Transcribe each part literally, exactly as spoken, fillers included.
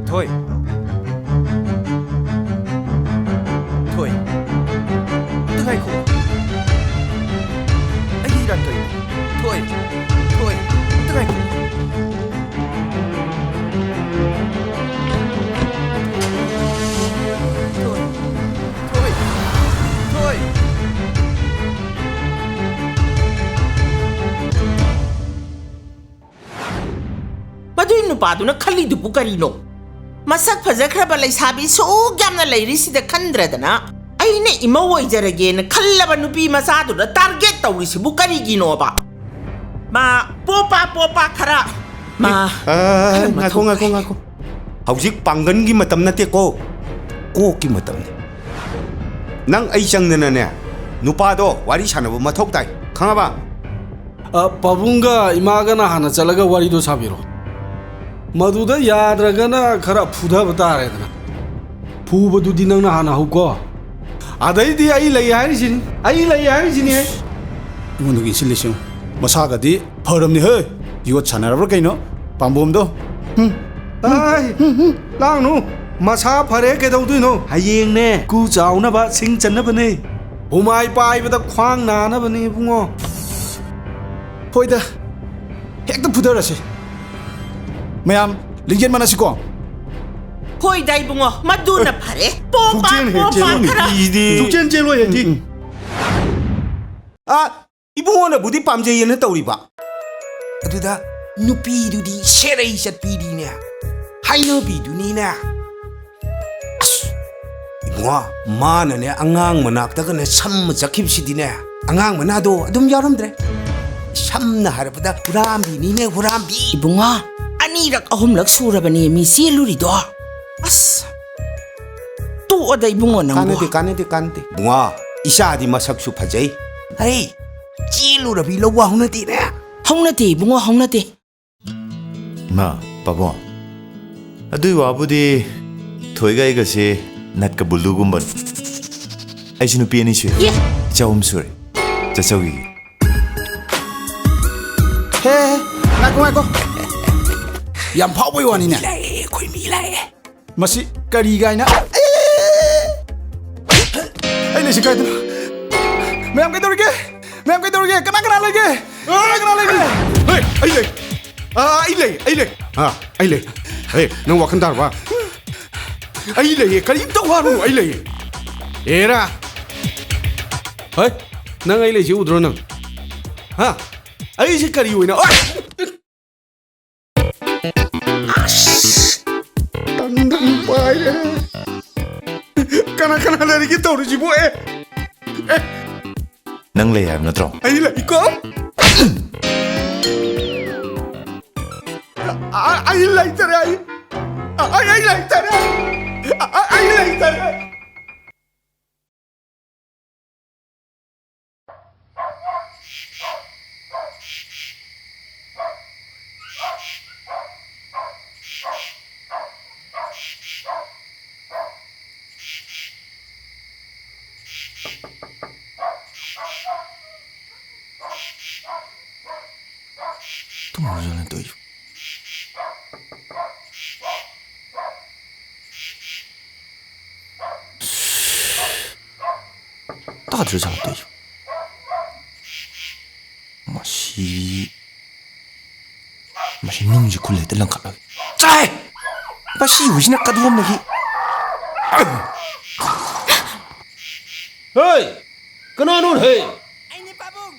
ꯊꯣꯏ꯫ ꯊꯣꯏ꯫ ꯑꯝꯇ ꯉꯥꯏꯈꯣ꯫ ꯑꯩꯒꯤ ꯏꯔꯥꯟ ꯀꯔꯤꯅꯣ? ꯊꯣꯏ꯫ ꯊꯣꯏ꯫ ꯑꯝꯇ ꯉꯥꯏꯈꯣ꯫ ꯊꯣꯏ꯫ ꯊꯣꯏ꯫ ꯊꯣꯏ꯫ ꯃꯗꯨꯏ ꯅꯨꯄꯥꯗꯨꯅ ꯈꯜꯂꯤꯗꯨꯕꯨ ꯀꯔꯤꯅꯣ? ꯃꯁꯛ ꯐꯖꯈ꯭ꯔꯕ ꯂꯩꯁꯥꯕꯤ ꯁꯨꯛ ꯌꯥꯝꯅ ꯂꯩꯔꯤꯁꯤꯗ ꯈꯟꯗ꯭ꯔꯗꯅ, ꯑꯩꯅ ꯏꯃꯧ ꯑꯣꯏꯖꯔꯒꯦꯅ ꯈꯜꯂꯕ ꯅꯨꯄꯤ ꯃꯆꯥꯗꯨꯗ target ꯇꯧꯔꯤꯁꯤꯕꯨ ꯀꯔꯤꯒꯤꯅꯣꯕ? ꯃꯥ ꯄꯣꯄꯥ ꯄꯣꯄꯥ ꯈꯔ, ꯃꯥ ꯑ, ꯈꯔ ꯉꯥꯏꯈꯣ, ꯃꯊꯧ ꯉꯥꯏꯈꯣ, ꯇꯥꯏ꯫ ꯉꯥꯏꯈꯣ꯫ ꯍꯧꯖꯤꯛ ꯄꯥꯡꯒꯟꯒꯤ ꯃꯇꯝ ꯅꯠꯇꯦꯀꯣ, ꯀꯣꯛꯀꯤ ꯃꯇꯝꯅꯤ꯫ ꯅꯪ ꯑꯩ ꯆꯪꯗꯅꯅꯦ, ꯅꯨꯄꯥꯗꯣ ꯋꯥꯔꯤ ꯁꯥꯟꯅꯕ ꯃꯊꯧ ꯇꯥꯏ, ꯈꯪꯉꯕ? ꯑ, ꯄꯥꯕꯨꯡꯒ ꯏꯃꯥꯒꯅ ꯍꯥꯟꯅ ꯆꯠꯂꯒ ꯋꯥꯔꯤꯗꯣ ꯁꯥꯕꯤꯔꯣ꯫ ꯃꯗꯨꯗ ꯌꯥꯗ꯭ꯔꯒꯅ ꯈꯔ ꯐꯨꯊꯕ ꯇꯥꯔꯦꯗꯅ꯫ ꯐꯨꯕꯗꯨꯗꯤ ꯅꯪꯅ ꯍꯥꯟꯅ ꯍꯧꯀꯣ꯫ ꯑꯗꯩꯗꯤ ꯑꯩ ꯂꯩ ꯍꯥꯏꯔꯤꯁꯤꯅꯤ, ꯑꯩ ꯂꯩ ꯍꯥꯏꯔꯤꯁꯤꯅꯤ꯫ ꯑꯩꯉꯣꯟꯗꯒꯤ ꯏꯟꯁꯤꯜꯂꯤꯁꯤ ꯌꯦꯡꯉꯨ꯫ ꯃꯁꯥꯒꯗꯤ ꯐꯔꯝꯅꯤ ꯍꯦ꯫ ꯌꯣꯠ ꯁꯥꯟꯅꯔꯕ꯭ꯔꯥ ꯀꯩꯅꯣ? ꯄꯥꯝꯕꯣꯝꯗꯣ꯫ ꯍꯨꯝ꯫ ꯑꯥꯏ, ꯂꯥꯡꯅꯨ꯫ ꯃꯁꯥ ꯐꯔꯦ ꯀꯩꯗꯧꯗꯣꯏꯅꯣ? ꯍꯌꯦꯡꯅꯦ ꯀꯨ ꯆꯥꯎꯅꯕ ꯁꯤꯡ ꯆꯟꯅꯕꯅꯦ꯫ ꯍꯨꯃꯥꯏ ꯄꯥꯏꯕꯗ ꯈ꯭ꯋꯥꯡ ꯅꯥꯅꯕꯅꯦ ꯏꯕꯨꯡꯉꯣ꯫ ꯍꯣꯏꯗ, ꯍꯦꯛꯇ ꯐꯨꯗꯔꯁꯤ꯫ ꯃꯌꯥꯝ ꯂꯤꯡꯖꯦꯜ ꯃꯥꯟꯅꯁꯤꯀꯣ꯫ ꯍꯣꯏꯗ ꯏꯕꯨꯡꯉꯣ, ꯃꯗꯨꯅ ꯐꯔꯦ꯫ ꯄꯣꯄꯥ, ꯄꯨꯛꯆꯦꯜ ꯍꯦꯛ ꯄꯣꯄꯥ ꯆꯦꯜꯂꯨꯅꯦ꯫ ꯈꯔ꯫ ꯏꯗꯤ꯫ ꯄꯨꯛꯆꯦꯜ ꯆꯦꯜꯂꯣꯏ ꯍꯦꯛꯇꯤ꯫ ꯎꯝ, ꯎꯝ꯫ ꯑ, ꯏꯕꯨꯡꯉꯣꯅꯕꯨꯗꯤ ꯄꯥꯝꯖꯩꯌꯦꯅ ꯇꯧꯔꯤꯕ꯫ ꯑꯗꯨꯗ ꯅꯨꯄꯤꯗꯨꯗꯤ ꯁꯦꯔꯩ ꯆꯠꯄꯤꯗꯤꯅꯦ꯫ ꯍꯥꯏꯅꯕꯤꯗꯨꯅꯤꯅꯦ꯫ ꯑꯁ, ꯏꯕꯨꯡꯉꯣ, ꯃꯥꯅꯅꯦ ꯑꯉꯥꯡ ꯃꯅꯥꯛꯇꯒꯅꯦ ꯁꯝꯃ ꯆꯠꯈꯤꯕꯁꯤꯗꯤꯅꯦ, ꯑꯉꯥꯡ ꯃꯅꯥꯗꯣ ꯑꯗꯨꯝ ꯌꯥꯎꯔꯝꯗ꯭ꯔꯦ꯫ ꯁꯝꯅ ꯍꯥꯏꯔꯕꯗ ꯍꯨꯔꯥꯝꯕꯤꯅꯤꯅꯦ, ꯍꯨꯔꯥꯝꯕꯤ꯫ ꯏꯕꯨꯡꯉꯣ, ꯑꯅꯤꯔꯛ ꯑꯍꯨꯝꯂꯛ ꯁꯨꯔꯕꯅꯦ ꯃꯤ ꯆꯦꯜꯂꯨꯔꯤꯗꯣ꯫ ꯑꯁ, ꯇꯣꯛꯑꯗ ꯏꯕꯨꯡꯉꯣ ꯅꯪꯕꯨ꯫ ꯀꯥꯟꯅꯗꯦ, ꯀꯥꯟꯅꯗꯦ, ꯀꯥꯟꯅꯗꯦ꯫ ꯏꯕꯨꯡꯉꯣ, ꯏꯆꯥꯗꯤ ꯃꯁꯛꯁꯨ ꯐꯖꯩ꯫ ꯍꯩ, ꯆꯦꯜꯂꯨꯔꯕꯤ ꯂꯧꯕ ꯍꯧꯅꯗꯦꯅꯦ꯫ ꯍꯧꯅꯗꯦ ꯏꯕꯨꯡꯉꯣ, ꯍꯧꯅꯗꯦ꯫ ꯏꯃꯥ, ꯄꯥꯕꯨꯡ, ꯑꯗꯨꯏ ꯋꯥꯕꯨꯗꯤ ꯊꯣꯏꯒ ꯑꯩꯒꯁꯦ ꯅꯠꯀ ꯕꯨꯜꯗꯨꯒꯨꯝꯕꯅꯤ꯫ ꯑꯩꯁꯨ ꯅꯨꯄꯤ ꯑꯅꯤ ꯁꯨꯏ꯫ ꯌꯦ꯫ ꯏꯆꯥ ꯑꯍꯨꯝ ꯁꯨꯔꯦ꯫ ꯆꯠꯆꯧꯈꯤꯒꯦ꯫ ꯍꯦ, ꯍꯦ, ꯉꯥꯏꯈꯣ, ꯉꯥꯏꯈꯣ꯫ ꯌꯥꯝ ꯐꯥꯎꯕꯩ ꯋꯥꯅꯤꯅꯦ꯫ ꯂꯥꯛꯑꯦ, ꯑꯩꯈꯣꯏ ꯃꯤ ꯂꯥꯛꯑꯦ꯫ ꯃꯁꯤ ꯀꯔꯤ ꯀꯥꯏꯅ? ꯑꯩ ꯂꯩꯁꯤ ꯀꯥꯏꯗꯅꯣ? ꯃꯌꯥꯝ ꯀꯩꯗꯧꯔꯤꯒꯦ? ꯃꯌꯥꯝ ꯀꯩꯗꯧꯔꯤꯒꯦ? ꯀꯅꯥ ꯀꯅꯥ ꯂꯩꯒꯦ? ꯀꯅꯥ ꯀꯅꯥ ꯂꯩꯒꯦ? ꯍꯦ, ꯑꯩ ꯂꯩ꯫ ꯑꯥ, ꯑꯩ ꯂꯩ, ꯑꯩ ꯂꯩ꯫ ꯑꯥ, ꯑꯩ ꯂꯩ꯫ ꯍꯦ, ꯅꯪ ꯋꯥꯈꯜ ꯇꯥꯔꯕ? ꯑꯩ ꯂꯩꯌꯦ, ꯀꯔꯤꯝꯇ ꯋꯥꯔꯨꯅꯨ, ꯑꯩ ꯂꯩꯌꯦ꯫ ꯑꯦꯔꯥ꯫ ꯍꯣꯏ, ꯅꯪ ꯑꯩ ꯂꯩꯁꯤ ꯎꯗ꯭ꯔꯣ ꯅꯪ? ꯍꯥ? ꯑꯩꯁꯦ ꯀꯔꯤ ꯑꯣꯏꯅ? ꯑꯣꯏ! ꯑꯁ! ꯇꯟꯗꯟ ꯄꯥꯏꯔꯦ꯫ ꯀꯅꯥ ꯀꯅꯥ ꯂꯩꯔꯤꯒꯦ ꯇꯧꯔꯤꯁꯤꯕꯨ? ꯑꯦ! ꯑꯦ! ꯅꯪ ꯂꯩ ꯍꯥꯏꯕ ꯅꯠꯇ꯭ꯔꯣ? ꯑꯩ ꯂꯩꯀꯣ꯫ ꯑ-, ꯑ-, ꯑꯩ ꯂꯩꯇꯔꯦ, ꯑꯩ꯫ ꯑ-, ꯑꯩ, ꯑꯩ ꯂꯩꯇꯔꯦ꯫ ꯑ-, ꯑ-, ꯑꯩ ꯂꯩꯇꯔꯦ꯫ ꯇꯨꯝꯃꯨꯔꯖꯥꯠꯂ ꯇꯧꯔꯤꯁꯤꯕꯣ? ꯇꯥꯗ꯭ꯔꯖꯥꯠꯂ ꯇꯧꯔꯤꯁꯤꯕꯣ? ꯃꯁꯤ, ꯃꯁꯤ ꯅꯨꯡꯁꯤ ꯈꯨꯜ ꯍꯦꯛꯇ ꯂꯪꯈꯠꯂꯒꯦ꯫ ꯆꯥꯏ! ꯃꯁꯤ ꯍꯨꯏꯁꯤꯅ ꯀꯗꯣꯝꯗꯒꯤ? ꯍꯦ! ꯀꯅꯥꯅꯣ ꯍꯦ? ꯑꯩꯅꯦ ꯄꯥꯕꯨꯡ꯫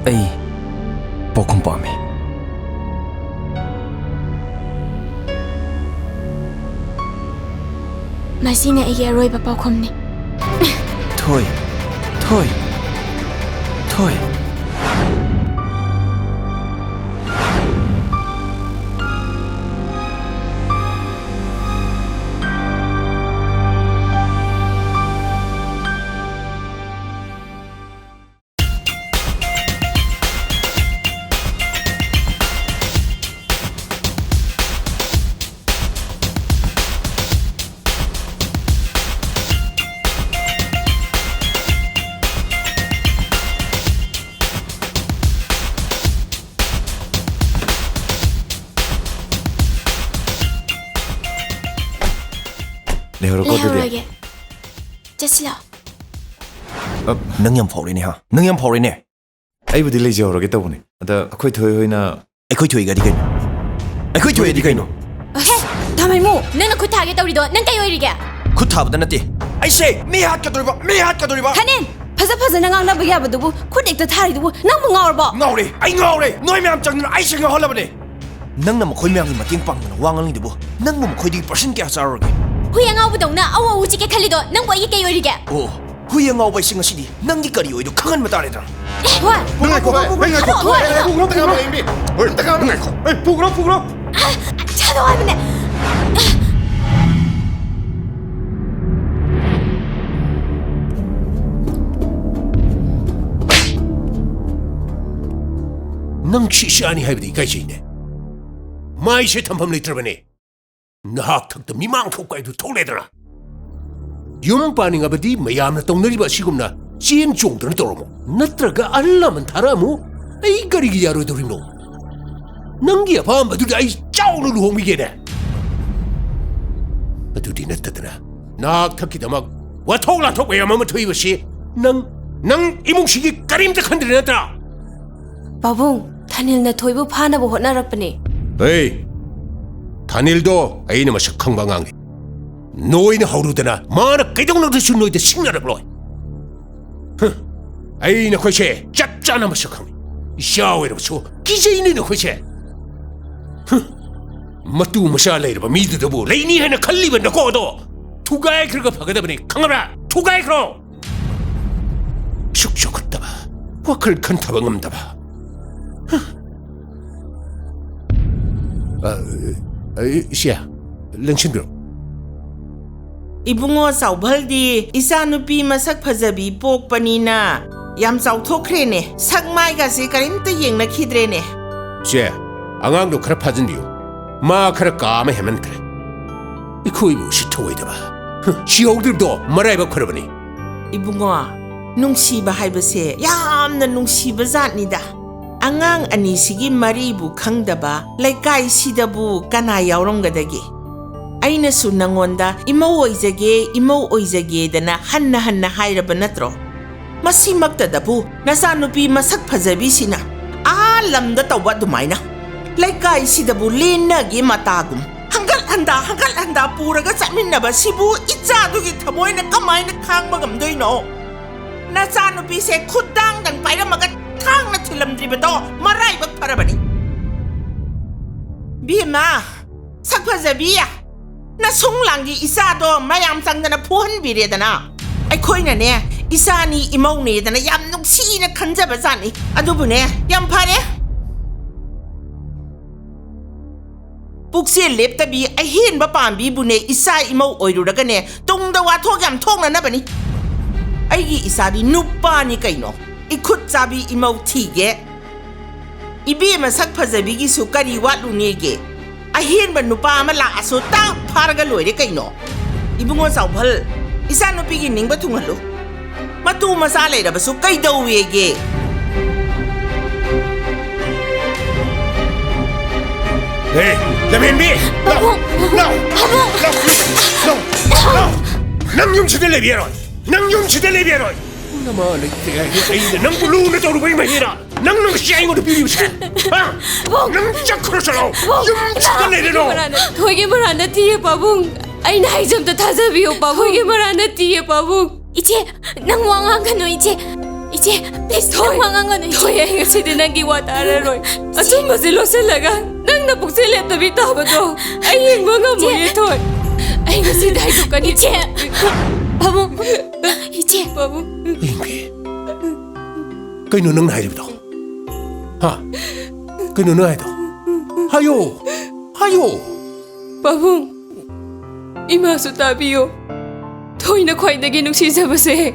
ꯑꯩ ꯄꯥꯎꯈꯨꯝ ꯄꯥꯝꯃꯤ꯫ ꯃꯁꯤꯅ ꯑꯩꯒꯤ ꯑꯔꯣꯏꯕ ꯄꯥꯎꯈꯨꯝꯅꯤ꯫ ꯊꯣꯏ, ꯊꯣꯏ, ꯊꯣꯏ꯫ ꯂꯩꯍꯧꯔꯣꯀꯣ ꯑꯗꯨꯗꯤ꯫ ꯂꯩꯍꯧꯔꯒꯦ꯫ ꯆꯠꯁꯤ ꯂꯥꯛꯑꯣ꯫ ꯑ, ꯅꯪ ꯌꯥꯝ ꯐꯥꯎꯔꯦꯅꯦ, ꯍꯥ? ꯅꯪ ꯌꯥꯝ ꯐꯥꯎꯔꯦꯅꯦ꯫ ꯑꯩꯕꯨꯗꯤ ꯂꯩꯖꯍꯧꯔꯒꯦ ꯇꯧꯕꯅꯦ꯫ ꯑꯗ ꯑꯩꯈꯣꯏ ꯊꯣꯏ ꯍꯣꯏꯅ ꯑꯩꯈꯣꯏ ꯊꯣꯏꯒꯗꯤ ꯀꯩꯅꯣ? ꯑꯩꯈꯣꯏ ꯊꯣꯏꯒꯗꯤ ꯀꯩꯅꯣ? ꯍꯦ! ꯊꯥꯃꯩꯃꯨ, ꯅꯪꯅ ꯈꯨꯠ ꯊꯥꯒꯦ ꯇꯧꯔꯤꯗꯣ ꯅꯪ ꯀꯩ ꯑꯣꯏꯔꯤꯒꯦ? ꯈꯨꯠ ꯊꯥꯕꯗ ꯅꯠꯇꯦ꯫ ꯑꯩꯁꯦ ꯃꯤ ꯍꯥꯠꯀꯗꯧꯔꯤꯕ, ꯃꯤ ꯍꯥꯠꯀꯗꯧꯔꯤꯕ꯫ ꯊꯥꯅꯤꯜ, ꯐꯖ ꯐꯖꯅ ꯉꯥꯡꯅꯕ ꯌꯥꯕꯗꯨꯕꯨ ꯈꯨꯠ ꯍꯦꯛꯇ ꯊꯥꯔꯤꯗꯨꯕꯨ ꯅꯪꯕꯨ ꯉꯥꯎꯔꯕꯣ? ꯉꯥꯎꯔꯦ, ꯑꯩ ꯉꯥꯎꯔꯦ꯫ ꯅꯣꯏ ꯃꯌꯥꯝ ꯆꯪꯗꯅ ꯑꯩꯁꯦ ꯉꯥꯎꯍꯜꯂꯕꯅꯦ꯫ ꯅꯪꯅ ꯃꯈꯣꯏ ꯃꯌꯥꯝꯒꯤ ꯃꯇꯦꯡ ꯄꯥꯡꯗꯅ ꯋꯥ ꯉꯥꯡꯂꯤꯗꯨꯕꯨ ꯅꯪꯕꯨ ꯃꯈꯣꯏꯗꯒꯤ ꯄꯥꯔꯁꯦꯟ ꯀꯌꯥ ꯆꯥꯔꯨꯔꯒꯦ? ꯍꯨꯏ ꯑꯉꯥꯎꯕꯗꯧꯅ ꯑꯧ ꯑꯧ ꯆꯤꯛꯀꯦ ꯈꯜꯂꯤꯗꯣ ꯅꯪꯕꯨ ꯑꯩꯒꯤ ꯀꯩ ꯑꯣꯏꯔꯤꯒꯦ? ꯑꯣ, ꯍꯨꯏ ꯑꯉꯥꯎꯕ ꯑꯩꯁꯦ ꯉꯁꯤꯗꯤ ꯅꯪꯒꯤ ꯀꯔꯤ ꯑꯣꯏꯗꯣ ꯈꯪꯍꯟꯕ ꯇꯥꯔꯦꯗꯅ꯫ ꯑꯦ, ꯍꯣꯏ꯫ ꯅꯪ ꯉꯥꯏꯈꯣ, ꯍꯣꯏ, ꯅꯪ ꯉꯥꯏꯈꯣ꯫ ꯍꯣꯏ, ꯍꯣꯏ꯫ ꯄꯨꯈ꯭ꯔꯣ, ꯄꯨꯈ꯭ꯔꯣ꯫ ꯍꯣꯏ, ꯅꯪ ꯉꯥꯏꯈꯣ꯫ ꯑꯦ, ꯆꯠꯂꯣ ꯍꯥꯏꯕꯅꯦ꯫ ꯅꯪ ꯁꯤ ꯆꯥꯅꯤ ꯍꯥꯏꯕꯗꯤ ꯏꯀꯥꯏꯖꯩꯅꯦ꯫ ꯃꯥꯏꯁꯦ ꯊꯝꯐꯝ ꯂꯩꯇ꯭ꯔꯕꯅꯦ꯫ ꯅꯍꯥꯛ ꯊꯛꯇ ꯃꯤꯃꯥꯡ ꯊꯣꯛꯄ ꯍꯥꯏꯗꯨ ꯊꯣꯛꯂꯦꯗꯅ꯫ ꯌꯨꯝ ꯄꯥꯅꯤꯡꯉꯕꯗꯤ ꯃꯌꯥꯝꯅ ꯇꯧꯅꯔꯤꯕ ꯑꯁꯤꯒꯨꯝꯅ ꯆꯦꯟ ꯆꯣꯡꯗꯨꯅ ꯇꯧꯔꯝꯃꯨ꯫ ꯅꯠꯇ꯭ꯔꯒ ꯑꯍꯜ ꯂꯃꯟ ꯊꯥꯔꯛꯑꯝꯃꯨ꯫ ꯑꯩ ꯀꯔꯤꯒꯤ ꯌꯥꯔꯣꯏꯗꯧꯔꯤꯕꯅꯣ? ꯅꯪꯒꯤ ꯑꯄꯥꯝꯕꯗꯨꯗ ꯑꯩ ꯆꯥꯎꯅ ꯂꯨꯍꯣꯡꯕꯤꯒꯦꯅꯦ꯫ ꯑꯗꯨꯗꯤ ꯅꯠꯇꯗꯅ ꯅꯍꯥꯛ ꯊꯛꯀꯤꯗꯃꯛ ꯋꯥꯊꯣꯛ ꯂꯥꯊꯣꯛ ꯃꯌꯥꯝ ꯑꯃ ꯊꯣꯛꯏꯕꯁꯤ ꯅꯪ, ꯅꯪ ꯏꯃꯨꯡꯁꯤꯒꯤ ꯀꯔꯤꯝꯇ ꯈꯟꯗ꯭ꯔꯦ ꯅꯠꯇ꯭ꯔꯥ? ꯄꯥꯕꯨꯡ, ꯊꯥꯅꯤꯜꯅ ꯊꯣꯏꯕꯨ ꯐꯥꯅꯕ ꯍꯣꯠꯅꯔꯛꯄꯅꯦ꯫ ꯍꯦ! ꯊꯥꯅꯤꯜꯗꯣ ꯑꯩꯅ ꯃꯁꯛ ꯈꯪꯕ ꯑꯉꯥꯡꯅꯤ꯫ ꯅꯣꯏꯅ ꯍꯧꯔꯨꯗꯅ ꯃꯥꯅ ꯀꯩꯗꯧꯅꯗꯁꯨ ꯅꯣꯏꯗ ꯁꯤꯡꯅꯔꯛꯂꯣꯏ꯫ ꯍꯨꯝ, ꯑꯩ ꯅꯈꯣꯏꯁꯦ ꯆꯞ ꯆꯥꯅ ꯃꯁꯛ ꯈꯪꯏ꯫ ꯏꯆꯥ ꯑꯣꯏꯔꯕꯁꯨ ꯀꯤꯖꯩꯅꯦ ꯅꯈꯣꯏꯁꯦ꯫ ꯍꯨꯝ꯫ ꯃꯇꯨ ꯃꯆꯥ ꯂꯩꯔꯕ ꯃꯤꯗꯨꯗꯕꯨ ꯂꯩꯅꯤ ꯍꯥꯏꯅ ꯈꯜꯂꯤꯕ ꯅꯀꯣꯛ ꯑꯗꯣ ꯊꯨꯒꯥꯏꯈ꯭ꯔꯒ ꯐꯒꯗꯕꯅꯤ, ꯈꯪꯉꯕ꯭ꯔꯥ? ꯊꯨꯒꯥꯏꯈ꯭ꯔꯣ꯫ ꯁꯨꯛ ꯆꯥꯎꯈꯠꯇꯕ, ꯋꯥꯈꯜ ꯈꯟꯊꯕ ꯉꯝꯗꯕ꯫ ꯍꯨꯝ꯫ ꯑ, ꯑ, ꯏꯆꯦ, ꯂꯦꯡꯁꯤꯟꯕꯤꯔꯣ꯫ ꯏꯕꯨꯡꯉꯣ ꯆꯥꯎꯚꯜꯗꯤ ꯏꯆꯥꯅꯨꯄꯤ ꯃꯁꯛ ꯐꯖꯕꯤ ꯄꯣꯛꯄꯅꯤꯅ ꯌꯥꯝ ꯆꯥꯎꯊꯣꯛꯈ꯭ꯔꯦꯅꯦ꯫ ꯁꯛ ꯃꯥꯏꯒꯁꯦ ꯀꯔꯤꯝꯇ ꯌꯦꯡꯅꯈꯤꯗ꯭ꯔꯦꯅꯦ꯫ ꯆꯦ, ꯑꯉꯥꯡꯗꯣ ꯈꯔ ꯐꯥꯖꯤꯟꯕꯤꯌꯨ꯫ ꯃꯥ ꯈꯔ ꯀꯥ ꯑꯃ ꯍꯦꯟꯃꯟꯈ꯭ꯔꯦ꯫ ꯑꯩꯈꯣꯏꯕꯨ ꯎꯁꯤꯠꯊꯑꯣꯏꯗꯕ꯫ ꯍꯨꯝ, ꯁꯤꯍꯧꯗ꯭ꯔꯤꯕꯗꯣ ꯃꯔꯥꯏꯕꯛ ꯐꯔꯕꯅꯤ꯫ ꯏꯕꯨꯡꯉꯣ, ꯅꯨꯡꯁꯤꯕ ꯍꯥꯏꯕꯁꯦ ꯌꯥꯝꯅ ꯅꯨꯡꯁꯤꯕ ꯖꯥꯠꯅꯤꯗ꯫ ꯑꯉꯥꯡ ꯑꯅꯤꯁꯤꯒꯤ ꯃꯔꯤꯕꯨ ꯈꯪꯗꯕ ꯂꯩꯀꯥꯏꯁꯤꯗꯕꯨ ꯀꯅꯥ ꯌꯥꯎꯔꯝꯒꯗꯒꯦ? ꯑꯩꯅꯁꯨ ꯅꯉꯣꯟꯗ "ꯏꯃꯧ ꯑꯣꯏꯖꯒꯦ, ꯏꯃꯧ ꯑꯣꯏꯖꯒꯦꯗꯅ" ꯍꯟꯅ ꯍꯟꯅ ꯍꯥꯏꯔꯕ ꯅꯠꯇ꯭ꯔꯣ? ꯃꯁꯤꯃꯛꯇꯗꯕꯨ ꯅꯆꯥꯅꯨꯄꯤ ꯃꯁꯛ ꯐꯖꯕꯤꯁꯤꯅ ꯑꯥ ꯂꯝꯗ ꯇꯧꯕ ꯑꯗꯨꯃꯥꯏꯅ ꯂꯩꯀꯥꯏꯁꯤꯗꯕꯨ ꯂꯦꯟꯅꯒꯦ ꯃꯇꯥꯒꯨꯝ ꯍꯪꯒꯠ ꯍꯟꯗꯥ, ꯍꯪꯒꯠ ꯍꯟꯗꯥ ꯄꯨꯔꯒ ꯆꯠꯃꯤꯟꯅꯕ ꯁꯤꯕꯨ ꯏꯆꯥꯗꯨꯒꯤ ꯊꯃꯣꯏꯅ ꯀꯃꯥꯏꯅ ꯈꯥꯡꯕ ꯉꯝꯗꯣꯏꯅꯣ? ꯅꯆꯥꯅꯨꯄꯤꯁꯦ ꯈꯨꯠꯗꯥꯡꯗꯪ ꯄꯥꯏꯔꯝꯃꯒ ꯊꯥꯡꯅ ꯊꯤꯜꯂꯝꯗ꯭ꯔꯤꯕꯗꯣ ꯃꯔꯥꯏꯕꯛ ꯐꯔꯕꯅꯤ꯫ ꯕꯦꯝꯃ, ꯁꯛ ꯐꯖꯕꯤ, ꯅꯁꯨꯡ ꯂꯥꯡꯒꯤ ꯏꯆꯥꯗꯣ ꯃꯌꯥꯝ ꯆꯪꯗꯅ ꯐꯨꯍꯟꯕꯤꯔꯦꯗꯅ꯫ ꯑꯩꯈꯣꯏꯅꯅꯦ, ꯏꯆꯥꯅꯤ ꯏꯃꯧꯅꯦꯗꯅ ꯌꯥꯝ ꯅꯨꯡꯁꯤꯅ ꯈꯟꯖꯕ ꯖꯥꯠꯅꯤ꯫ ꯑꯗꯨꯕꯨꯅꯦ, ꯌꯥꯝ ꯐꯔꯦ꯫ ꯄꯨꯛꯆꯦꯜ ꯂꯦꯞꯇꯕꯤ ꯑꯍꯦꯟꯕ ꯄꯥꯝꯕꯤꯕꯨꯅꯦ ꯏꯆꯥ ꯏꯃꯧ ꯑꯣꯏꯔꯨꯔꯒꯅꯦ ꯇꯨꯡꯗ ꯋꯥꯊꯣꯛ ꯌꯥꯝ ꯊꯣꯛꯅꯅꯕꯅꯤ꯫ ꯑꯩꯒꯤ ꯏꯆꯥꯗꯤ ꯅꯨꯄꯥꯅꯤ ꯀꯩꯅꯣ꯫ ꯏꯈꯨꯠ ꯆꯥꯕꯤ ꯏꯃꯧ ꯊꯤꯒꯦ꯫ ꯏꯕꯦꯝꯃ ꯁꯛ ꯐꯖꯕꯤꯒꯤꯁꯨ ꯀꯔꯤ ꯋꯥꯠꯂꯨꯅꯦꯒꯦ? ꯑꯍꯦꯟꯕ ꯅꯨꯄꯥ ꯑꯃ ꯂꯥꯛꯑꯁꯨ ꯇꯥꯛ ꯐꯥꯔꯒ ꯂꯣꯏꯔꯦ ꯀꯩꯅꯣ꯫ ꯏꯕꯨꯡꯉꯣ ꯆꯥꯎꯚꯜ, ꯏꯆꯥꯅꯨꯄꯤꯒꯤ ꯅꯤꯡꯕ ꯊꯨꯡꯍꯜꯂꯨ꯫ ꯃꯇꯨ ꯃꯆꯥ ꯂꯩꯔꯕꯁꯨ ꯀꯩꯗꯧꯋꯦꯒꯦ? ꯍꯦ, ꯂꯝꯍꯦꯟꯕꯤ! ꯂꯥꯎ! ꯄꯥꯕꯨꯡ! ꯂꯥꯎ! ꯄꯥꯕꯨꯡ! ꯂꯥꯎ! ꯂꯥꯎ! ꯂꯥꯎ! ꯅꯪ ꯌꯨꯝꯁꯤꯗ ꯂꯩꯕ ꯌꯥꯔꯣꯏ! ꯅꯪ ꯌꯨꯝꯁꯤꯗ ꯂꯩꯕ ꯌꯥꯔꯣꯏ! ꯅꯃꯥ ꯂꯩꯇꯦ ꯍꯥꯏꯗꯤ ꯑꯩꯅ ꯅꯪꯕꯨ ꯂꯨꯅ ꯇꯧꯔꯨꯕꯩ ꯃꯍꯩꯔꯥ? ꯅꯪ ꯅꯨꯡꯁꯤ ꯑꯩꯉꯣꯟꯗ ꯄꯤꯔꯤꯕꯁꯦ? ꯍꯥ? ꯄꯥꯕꯨꯡ! ꯅꯪ ꯆꯠꯈ꯭ꯔꯣ ꯆꯠꯂꯣ! ꯄꯥꯕꯨꯡ! ꯌꯨꯝꯁꯤꯗ ꯂꯩꯔꯅꯨ! ꯊꯣꯏꯒꯤ ꯃꯔꯥꯜ ꯅꯠꯇꯤꯌꯦ, ꯄꯥꯕꯨꯡ꯫ ꯑꯩꯅ ꯍꯥꯏꯖꯕꯗ ꯊꯥꯖꯕꯤꯌꯨ, ꯄꯥꯕꯨꯡ꯫ ꯊꯣꯏꯒꯤ ꯃꯔꯥꯜ ꯅꯠꯇꯤꯌꯦ, ꯄꯥꯕꯨꯡ꯫ ꯏꯆꯦ, ꯅꯪ ꯋꯥ ꯉꯥꯡꯒꯅꯨ, ꯏꯆꯦ꯫ ꯏꯆꯦ, please, ꯊꯣꯏ, ꯅꯪ ꯋꯥ ꯉꯥꯡꯒꯅꯨ, ꯏꯆꯦ꯫ ꯊꯣꯏ, ꯑꯩ ꯉꯁꯤꯗꯤ ꯅꯪꯒꯤ ꯋꯥ ꯇꯥꯔꯔꯣꯏ꯫ ꯏꯆꯦ꯫ ꯑꯆꯨꯝꯕꯁꯦ ꯂꯣꯠꯁꯤꯜꯂꯒ ꯅꯪꯅ ꯄꯨꯛꯆꯦꯜ ꯂꯦꯞꯇꯕꯤ ꯇꯥꯕꯗꯣ ꯑꯩ ꯌꯦꯡꯕ ꯉꯝꯃꯣꯏꯌꯦ, ꯏꯆꯦ꯫ ꯊꯣꯏ꯫ ꯑꯩ ꯉꯁꯤꯗꯤ ꯍꯥꯏꯗꯣꯛꯀꯅꯤ꯫ ꯏꯆꯦ꯫ ꯄꯥꯕꯨꯡ꯫ ꯏꯆꯦ꯫ ꯄꯥꯕꯨꯡ꯫ ꯏꯡꯕꯤ꯫ ꯀꯩꯅꯣ ꯅꯪꯅ ꯍꯥꯏꯔꯤꯕꯗꯣ? ꯍꯥ? ꯀꯩꯅꯣ ꯅꯪ ꯍꯥꯏꯗꯣ? ꯍꯥꯏꯌꯣ! ꯍꯥꯏꯌꯣ! ꯄꯥꯕꯨꯡ, ꯏꯃꯥꯁꯨ ꯇꯥꯕꯤꯌꯣ꯫ ꯊꯣꯏꯅ ꯈ꯭ꯋꯥꯏꯗꯒꯤ ꯅꯨꯡꯁꯤꯖꯕꯁꯦ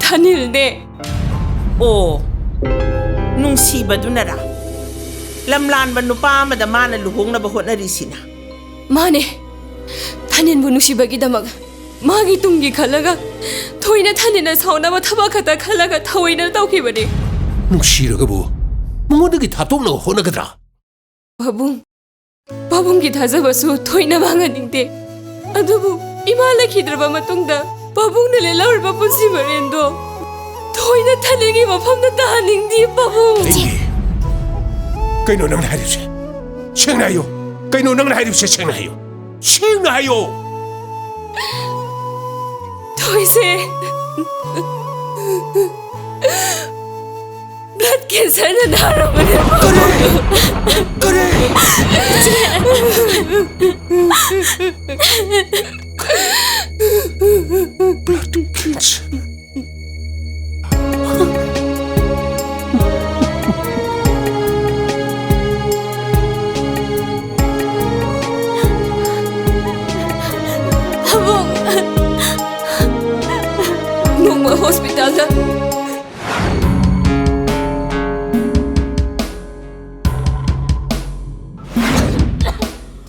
ꯊꯥꯅꯤꯜꯅꯦ꯫ ꯑꯣ, ꯅꯨꯡꯁꯤꯕꯗꯨꯅꯔꯥ? ꯂꯝꯂꯥꯟꯕ ꯅꯨꯄꯥ ꯑꯃꯗ ꯃꯥꯅ ꯂꯨꯍꯣꯡꯅꯕ ꯍꯣꯠꯅꯔꯤꯁꯤꯅ? ꯃꯥꯅꯦ, ꯊꯥꯅꯤꯜꯕꯨ ꯅꯨꯡꯁꯤꯕꯒꯤꯗꯃꯛ ꯃꯥꯒꯤ ꯇꯨꯡꯒꯤ ꯈꯜꯂꯒ ꯊꯣꯏꯅ ꯊꯥꯅꯤꯜꯅ ꯁꯥꯎꯅꯕ ꯊꯕꯛ ꯈꯛꯇ ꯈꯜꯂꯒ ꯊꯑꯣꯏꯅ ꯇꯧꯈꯤꯕꯅꯦ꯫ ꯅꯨꯡꯁꯤꯔꯒꯕꯨ ꯃꯉꯣꯟꯗꯒꯤ ꯊꯥꯞꯇꯣꯛꯅꯕ ꯍꯣꯠꯅꯒꯗ꯭ꯔꯥ? ꯄꯥꯕꯨꯡ, ꯄꯥꯕꯨꯡꯒꯤ ꯊꯥꯖꯕꯁꯨ ꯊꯣꯏꯅ ꯃꯥꯡꯍꯟꯅꯤꯡꯗꯦ꯫ ꯑꯗꯨꯕꯨ ꯏꯃꯥ ꯂꯩꯈꯤꯗ꯭ꯔꯕ ꯃꯇꯨꯡꯗ ꯄꯥꯕꯨꯡꯅ ꯂꯦꯜꯍꯧꯔꯤꯕ ꯄꯨꯟꯁꯤ ꯃꯔꯦꯟꯗꯣ ꯊꯣꯏꯅ ꯊꯥꯅꯤꯜꯒꯤ ꯃꯐꯝꯗ ꯇꯥꯍꯟꯅꯤꯡꯗꯦ, ꯄꯥꯕꯨꯡ꯫ ꯏꯡꯕꯤ, ꯀꯩꯅꯣ ꯅꯪꯅ ꯍꯥꯏꯔꯤꯕꯁꯦ? ꯁꯦꯡꯅ ꯍꯥꯏꯌꯨ꯫ ꯀꯩꯅꯣ ꯅꯪꯅ ꯍꯥꯏꯔꯤꯕꯁꯦ? ꯁꯦꯡꯅ ꯍꯥꯏꯌꯨ꯫ ꯁꯦꯡꯅ ꯍꯥꯏꯌꯣ꯫ ꯊꯣꯏꯁꯦ blood cancerꯅ ꯅꯥꯔꯕꯅꯦ꯫ ꯀꯔꯤ? ꯀꯔꯤ? Blood cancer꯫ ꯄꯥꯕꯨꯡ! ꯅꯣꯡꯃ ꯍꯣꯁꯄꯤꯇꯥꯜꯗ꯫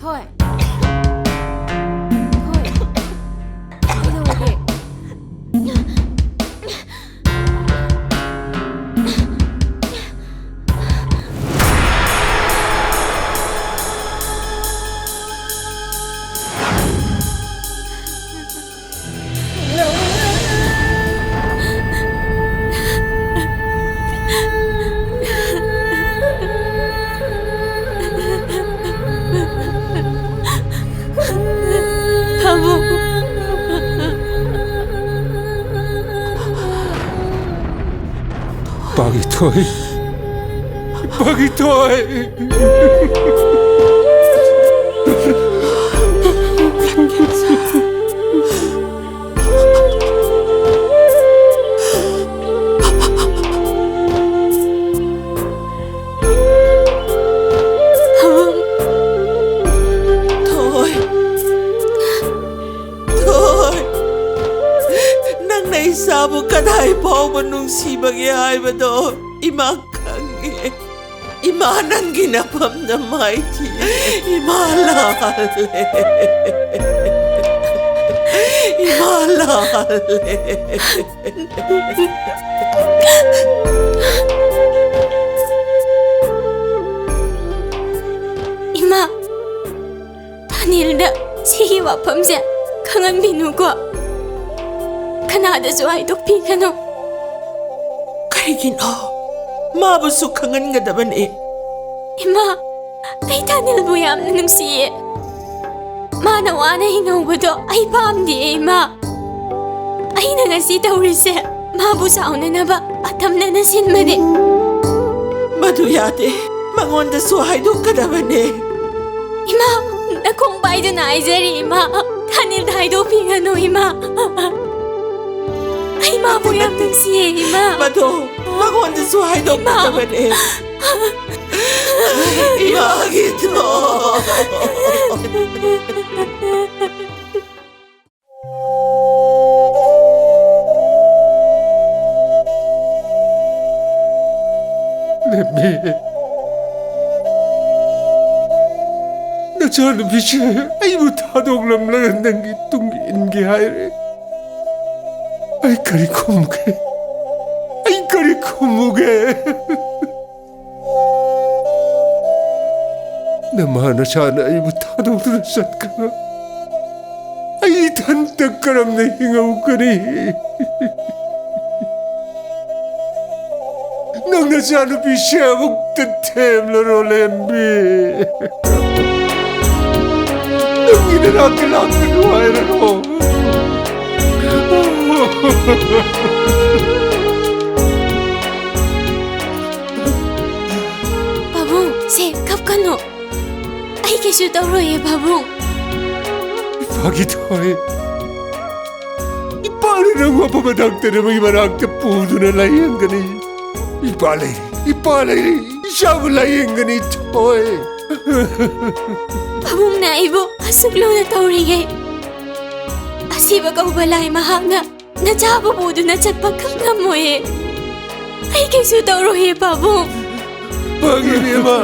ꯊꯣꯏ꯫ ꯊꯣꯏ꯫ ꯀꯩꯗꯧꯔꯒꯦ? ꯄꯥꯛꯀꯤꯊꯣꯏ꯫ ꯊꯣꯏ, ꯊꯣꯏ, ꯅꯪꯅ ꯏꯆꯥꯕꯨ ꯀꯗꯥꯏ ꯐꯥꯎꯕ ꯅꯨꯡꯁꯤꯕꯒꯦ ꯍꯥꯏꯕꯗꯣ ꯏꯃꯥ ꯈꯪꯉꯦ꯫ ꯏꯃꯥ, ꯅꯪꯒꯤ ꯅꯐꯝꯗ ꯃꯥꯏꯊꯤ꯫ ꯏꯃꯥ ꯂꯥꯜꯂꯦ꯫ ꯏꯃꯥ ꯂꯥꯜꯂꯦ꯫ ꯏꯃꯥ, ꯊꯥꯅꯤꯜꯗ ꯁꯤꯒꯤ ꯋꯥꯐꯝꯁꯦ ꯈꯪꯍꯟꯕꯤꯅꯨꯀꯣ꯫ ꯀꯅꯥꯗꯁꯨ ꯍꯥꯏꯗꯣꯛꯄꯤꯒꯅꯨ꯫ ꯀꯩꯒꯤꯅꯣ? ꯃꯥꯕꯨꯁꯨ ꯈꯪꯍꯟꯒꯗꯕꯅꯤ꯫ ꯏꯃꯥ, ꯑꯩ ꯊꯥꯅꯤꯜꯕꯨ ꯌꯥꯝꯅ ꯅꯨꯡꯁꯤꯌꯦ꯫ ꯃꯥꯅ ꯋꯥꯅ ꯍꯤꯡꯍꯧꯕꯗꯣ ꯑꯩ ꯄꯥꯝꯗꯤꯌꯦ, ꯏꯃꯥ꯫ ꯑꯩꯅ ꯉꯁꯤ ꯇꯧꯔꯤꯁꯦ ꯃꯥꯕꯨ ꯁꯥꯎꯅꯅꯕ ꯑꯇꯝꯅꯅ ꯁꯤꯟꯕꯅꯦ꯫ ꯃꯗꯨ ꯌꯥꯗꯦ꯫ ꯃꯉꯣꯟꯗꯁꯨ ꯍꯥꯏꯗꯣꯛꯀꯗꯕꯅꯦ꯫ ꯏꯃꯥ, ꯅꯈꯣꯡ ꯄꯥꯏꯗꯨꯅ ꯍꯥꯏꯖꯔꯤ, ꯏꯃꯥ꯫ ꯊꯥꯅꯤꯜꯗ ꯍꯥꯏꯗꯣꯛꯄꯤꯒꯅꯨ, ꯏꯃꯥ꯫ ꯑꯩ ꯃꯥꯕꯨ ꯌꯥꯝ ꯅꯨꯡꯁꯤꯌꯦ, ꯏꯃꯥ꯫ ꯃꯗꯨ ꯃꯉꯣꯟꯗꯁꯨ ꯍꯥꯏꯗꯣꯛꯀꯗꯕꯅꯦ꯫ ꯏꯃꯥꯒꯤꯗꯣ꯫ ꯂꯦꯝꯕꯤ, ꯅꯆꯥꯅꯨꯄꯤꯁꯦ ꯑꯩꯕꯨ ꯊꯥꯗꯣꯛꯂꯝꯂꯒ ꯅꯪꯒꯤ ꯇꯨꯡ ꯏꯟꯒꯦ ꯍꯥꯏꯔꯦ꯫ ꯑꯩ ꯀꯔꯤ ꯈꯨꯝꯃꯨꯒꯦ? ꯑꯩ ꯀꯔꯤ ꯈꯨꯝꯃꯨꯒꯦ? ꯅꯃꯥ ꯅꯆꯥꯅ ꯑꯩꯕꯨ ꯊꯥꯗꯣꯛꯇꯨꯅ ꯆꯠꯈ꯭ꯔꯒ ꯑꯩ ꯏꯊꯟꯇ ꯀꯔꯝꯅ ꯍꯤꯡꯍꯧꯒꯅꯤ? ꯅꯪ ꯅꯆꯥꯅꯨꯄꯤꯁꯦ ꯑꯃꯨꯛꯇ ꯊꯦꯝꯂꯔꯣ, ꯂꯦꯝꯕꯤ꯫ ꯅꯪꯒꯤ ꯅꯅꯥꯛꯇ ꯂꯥꯛꯄ ꯅꯨꯡꯉꯥꯏꯔꯔꯣ꯫ ꯀꯩꯅꯣ? ꯑꯩ ꯀꯩꯁꯨ ꯇꯧꯔꯣꯏꯌꯦ, ꯄꯥꯕꯨꯡ꯫ ꯏꯄꯥꯒꯤ ꯊꯣꯏ, ꯏꯄꯥꯅ ꯅꯪꯕꯨ ꯑꯐꯕ ꯗꯥꯛꯇꯔ ꯑꯃꯒꯤ ꯃꯅꯥꯛꯇ ꯄꯨꯗꯨꯅ ꯂꯥꯌꯦꯡꯒꯅꯤ꯫ ꯏꯄꯥ ꯂꯩꯔꯤ, ꯏꯄꯥ ꯂꯩꯔꯤ, ꯏꯆꯥꯕꯨ ꯂꯥꯌꯦꯡꯒꯅꯤ, ꯊꯣꯏ꯫ ꯄꯥꯕꯨꯡꯅ ꯑꯩꯕꯨ ꯑꯁꯨꯛ ꯂꯨꯅ ꯇꯧꯔꯤꯉꯩ, ꯑꯁꯤꯕ ꯀꯧꯕ ꯂꯥꯏ ꯃꯍꯥꯛꯅ ꯅꯆꯥꯕꯨ ꯄꯨꯗꯨꯅ ꯆꯠꯄ ꯈꯛ ꯉꯝꯃꯣꯏꯌꯦ꯫ ꯑꯩ ꯀꯩꯁꯨ ꯇꯧꯔꯣꯏꯌꯦ, ꯄꯥꯕꯨꯡ꯫ ꯐꯒꯤꯅꯦꯕ꯫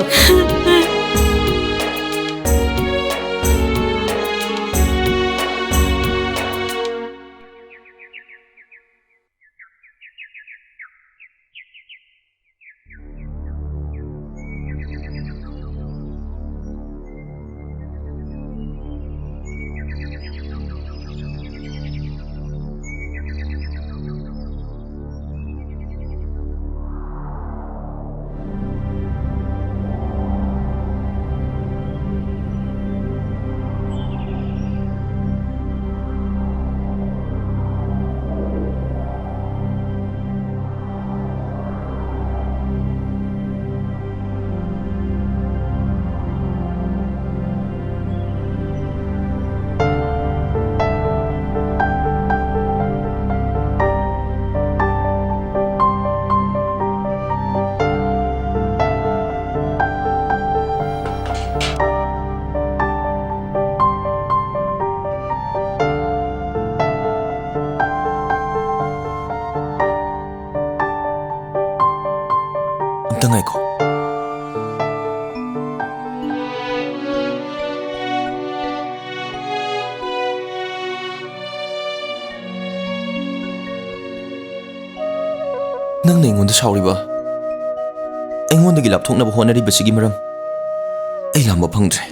ꯑꯝꯇ ꯉꯥꯏꯈꯣ꯫ ꯅꯪꯅ ꯑꯩꯉꯣꯟꯗ ꯁꯥꯎꯔꯤꯕ? ꯑꯩꯉꯣꯟꯗꯒꯤ ꯂꯥꯞꯊꯣꯛꯅꯕ ꯍꯣꯠꯅꯔꯤꯕꯁꯤꯒꯤ ꯃꯔꯝ ꯑꯩ ꯂꯥꯝꯕ ꯐꯪꯗ꯭ꯔꯦ꯫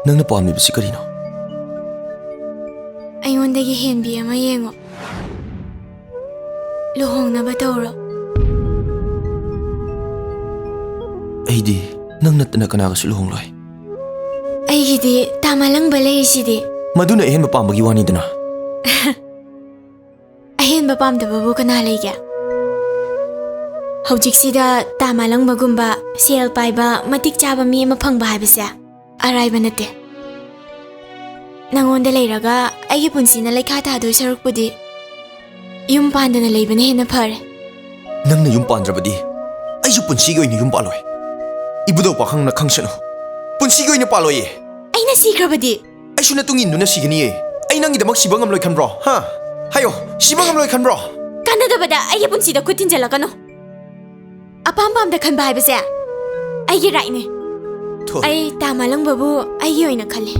ꯅꯪꯅ ꯄꯥꯝꯂꯤꯕꯁꯤ ꯀꯔꯤꯅꯣ? ꯑꯩꯉꯣꯟꯗꯒꯤ ꯍꯦꯟꯕꯤ ꯑꯃ ꯌꯦꯡꯉꯣ꯫ ꯂꯨꯍꯣꯡꯅꯕ ꯇꯧꯔꯣ꯫ ꯑꯩꯗꯤ ꯅꯪ ꯅꯠꯇꯅ ꯀꯅꯥꯒꯁꯨ ꯂꯨꯍꯣꯡꯂꯣꯏ꯫ ꯑꯩꯒꯤꯗꯤ ꯇꯥꯃꯂꯪꯕ ꯂꯩꯔꯤꯁꯤꯗꯤ꯫ ꯃꯗꯨꯅ ꯑꯍꯦꯟꯕ ꯄꯥꯝꯕꯒꯤ ꯋꯥꯅꯤꯗꯅ꯫ ꯑꯍꯦꯟꯕ ꯄꯥꯝꯗꯕꯕꯨ ꯀꯅꯥ ꯂꯩꯒꯦ? ꯍꯧꯖꯤꯛꯁꯤꯗ ꯇꯥ ꯃꯥꯂꯪꯕꯒꯨꯝꯕ ꯁꯦꯜ ꯄꯥꯏꯕ, ꯃꯇꯤꯛ ꯆꯥꯕ ꯃꯤ ꯑꯃ ꯐꯪꯕ ꯍꯥꯏꯕꯁꯦ ꯑꯔꯥꯏꯕ ꯅꯠꯇꯦ꯫ ꯅꯪꯉꯣꯟꯗ ꯂꯩꯔꯒ ꯑꯩꯒꯤ ꯄꯨꯟꯁꯤꯅ ꯂꯩꯈꯥ ꯊꯥꯗꯣꯏ ꯁꯔꯨꯛꯄꯨꯗꯤ ꯌꯨꯝ ꯄꯥꯟꯗꯅ ꯂꯩꯕꯅ ꯍꯦꯟꯅ ꯐꯔꯦ꯫ ꯅꯪꯅ ꯌꯨꯝ ꯄꯥꯟꯗ꯭ꯔꯕꯗꯤ ꯑꯩꯁꯨ ꯄꯨꯟꯁꯤꯒꯤ ꯑꯣꯏꯅ ꯌꯨꯝ ꯄꯥꯜꯂꯣꯏ꯫ ꯏꯕꯨꯙꯧ ꯄꯥꯈꯪꯅ ꯈꯪꯁꯅꯨ꯫ ꯄꯨꯟꯁꯤꯒꯤ ꯑꯣꯏꯅ ꯄꯥꯜꯂꯣꯏꯌꯦ꯫ ꯑꯩꯅ ꯁꯤꯈ꯭ꯔꯕꯗꯤ? ꯑꯩꯁꯨ ꯅꯇꯨꯡ ꯏꯟꯗꯨꯅ ꯁꯤꯒꯅꯤꯌꯦ꯫ ꯑꯩ ꯅꯪꯒꯤꯗꯃꯛ ꯁꯤꯕ ꯉꯝꯂꯣꯏ ꯈꯟꯕ꯭ꯔꯣ? ꯍꯥ? ꯍꯥꯏꯌꯣ, ꯁꯤꯕ ꯉꯝꯂꯣꯏ ꯈꯟꯕ꯭ꯔꯣ? ꯀꯥꯟꯅꯗꯕꯗ ꯑꯩꯒꯤ ꯄꯨꯟꯁꯤꯗ ꯈꯨꯠ ꯊꯤꯟꯖꯤꯜꯂꯛꯀꯅꯨ꯫ ꯑꯄꯥꯝ ꯄꯥꯝꯗ ꯈꯟꯕ ꯍꯥꯏꯕꯁꯦ ꯑꯩꯒꯤ ꯔꯥꯏꯠꯅꯦ꯫ ꯊꯣꯏ꯫ ꯑꯩ ꯇꯥ ꯃꯥꯂꯪꯕꯕꯨ ꯑꯩꯒꯤ ꯑꯣꯏꯅ ꯈꯜꯂꯦ꯫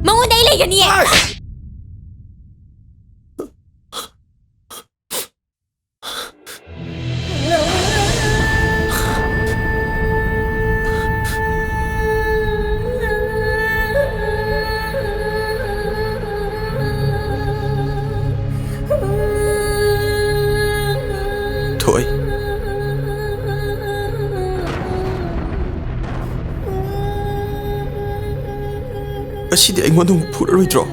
ꯃꯉꯣꯟꯗ ꯑꯩ ꯂꯩꯒꯅꯤꯌꯦ꯫ ꯑꯥꯏ! ꯊꯣꯏ꯫ ꯉꯁꯤꯗꯤ ꯑꯩꯉꯣꯟꯗ ꯑꯃꯨꯛ ꯐꯨꯔꯔꯣꯏꯗ꯭ꯔꯣ?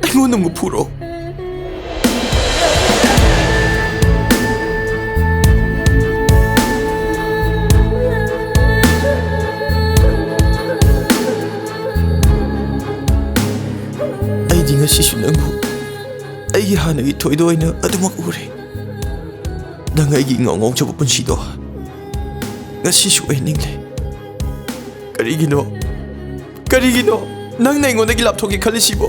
ꯑꯩꯉꯣꯟꯗ ꯑꯃꯨꯛ ꯐꯨꯔꯣ꯫ ꯑꯩꯗꯤ ꯉꯁꯤꯁꯨ ꯅꯪꯕꯨ ꯑꯩꯒꯤ ꯍꯥꯟꯅꯒꯤ ꯊꯣꯏꯗꯣ ꯑꯣꯏꯅ ꯑꯗꯨꯃꯛ ꯎꯔꯦ꯫ ꯅꯪ ꯑꯩꯒꯤ ꯏꯉꯥꯎ ꯉꯥꯎꯖꯕ ꯄꯨꯟꯁꯤꯗꯣ ꯉꯁꯤꯁꯨ ꯑꯩ ꯅꯤꯡꯂꯦ꯫ ꯀꯔꯤꯒꯤꯅꯣ? ꯀꯔꯤꯒꯤꯅꯣ ꯅꯪꯅ ꯑꯩꯉꯣꯟꯗꯒꯤ ꯂꯥꯞꯊꯣꯛꯀꯦ ꯈꯜꯂꯤꯁꯤꯕꯣ?